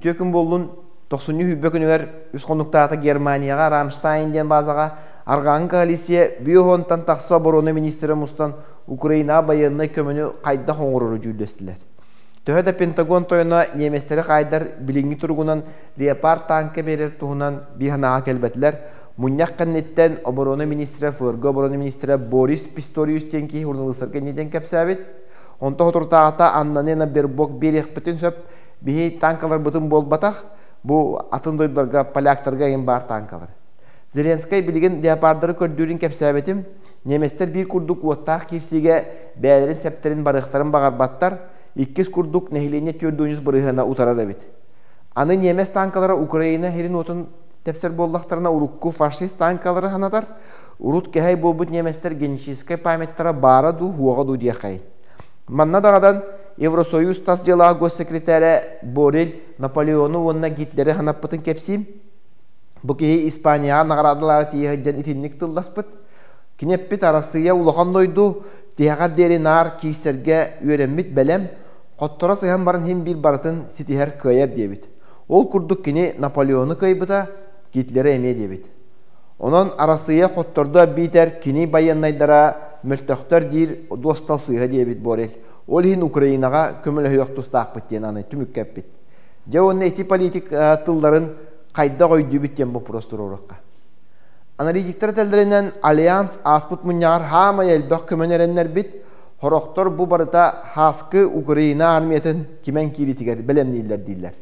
Үтүө күн буоллун! Тохсунньу 20 күнүгэр үс хонуктаата Германияҕа Рамштайн диэн базаҕа Арҕааҥы коалиция 50-тан тахса оборона министрэ мустан Украинаҕа байыаннай көмөнү хайдах оҥорору дьүүллэстилэр. Төһө да Пентагон тойоно немецтэри хаайдар билиҥҥи туругунан Леопард танка биэрэр туһунан биир санааҕа кэлбэтилэр. Мунньах кэнниттэн оборона министрэ ФРГ оборона министрэ Борис Писториус диэн киһи суруналыыстарга инньэ диэн кэпсээбит. Онто соторутааҕыта Аннанена Бербок биэриэхпитин сөп. Биһи танкаларбытын буолбатах, бу атын дойдуларга поляктарга эҥин баар танкалар. Зеленскэй билигин леопардары көрдүүрүн кэпсээбитим. Немецтэр биир курдук уоттаах киирсиигэ бэйэлэрин сэптэрин барыахтарын баҕарбаттар, иккис курдук нэһилиэнньэ 4 бырыһыана утарар эбит. Аны немец танкалара Украина сирин-уотун тэпсэр буоллахтарына урукку фашист танкалары санатар, урут кэһэй буолбут немецтэр генетическэй памяттара баара дуу, суоҕа дуу диэххэй. Манна даҕадан Евросоюз тас дьыалаҕа госсекретарэ Борель Наполеону уонна Гитлери санаппытын кэпсиим. Бу киһи Испанияҕа наҕараадалаары тиийэ сылдьан итинник тылласпыт. Кини эппит Арассыыйа улахан дойду, тиһэҕэр диэри наар киирсэргэ үөрэммит бэлэм, хотторо сыһан баран иһин биир барытын ситиһэр кыайар диэбит. Ол курдук кини Наполеону кыайбыта, Гитлеры эмиэ диэбит. Онон Арассыыйа хоттордо биитэр кини байыаннайдара мөлтөхтөр диир дуостал сыыһа диэбит Борель. Ол иһин Украинаҕа көмөлөһүөх тустаахпыт диэн аны түмүккэ эппит. Дьэ уонна ити политик тылларын хайдах өйдүүбүт диэн боппуруос туруоруохха. Аналитиктар этэллэринэн Альянс ааспыт мунньаҕар хаамай элбэх көмөнү эрэннэрбит, сорохтор бу барыта Хаскы Украина армиятын кимэн киириитигэр бэлэмнииллэр дииллэр.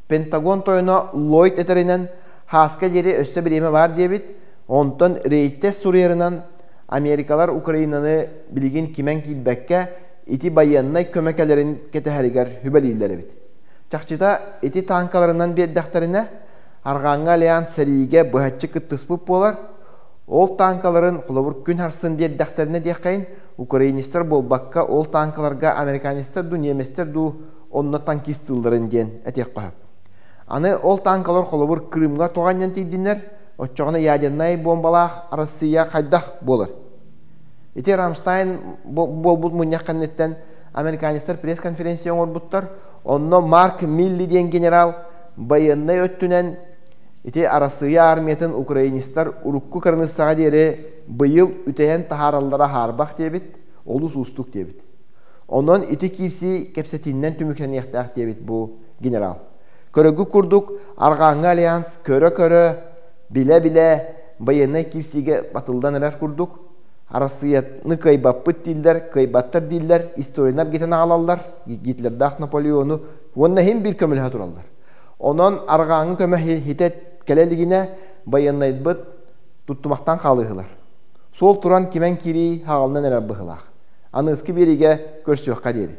Пентагон тойоно Ллойд этэринэн Хааска диэри өссө бириэмэ баар диэбит, онтон Рейтес суруйарынан Америкалар Украинаны билигин кимэн киирбэккэ ити байыаннай көмө кэлэрин кэтэһэригэр сүбэлииллэр эбит. Чахчыта ити танкаларынан биэрдэхтэринэ, Арҕааҥҥы Альянс сэриигэ быһаччы кыттыспыт буолар, ол танкаларын холобур күн харсын биэрдэхтэринэ диэххэйин, украинецтар буолбакка ол танкаларга американецтар дуу, немецтэр дуу онно танкистыылларын диэн этиэххэ сөп. Аны ол танкалар холобур Крымҥа тоҕо анньан тиийдиннэр, оччоҕуна ядернай буомбалаах Россия хайдах буолар? Ити Рамштайн буолбут мунньах кэнниттэн американецтар пресс-конференция оҥорбуттар. Онно Марк Милли диэн генерал байыаннай өттүнэн ити Арассыыйа армиятын украинецтар урукку кыраныыссаҕа диэри быйыл үтэйэн таһаараллара хаарбах диэбит, олус уустук диэбит. Онон ити киирсии кэпсэтииннэн түмүктэниэхтээх диэбит бу генерал. Көрөгү курдук Арҕааҥҥы альянс көрө-көрө, билэ-билэ байыаннай киирсиигэ батыллан эрэр курдук. Арассыыйаны кыайбаппыт дииллэр, кыайбаттар дииллэр, историяны аргытан аҕалаллар, Гитлердаах Наполеону уонна иһин биир көмөлөһө тураллар. Онон арҕааҥҥы көмө хитэ кэлэ илигинэ байыаннайбыт туттумахтан хаалыыһылар. Суол туран кимэн киирии хаҕалынан эрэр быһыылаах. Аныгыскы биэриигэ көрсүөххэ диэри.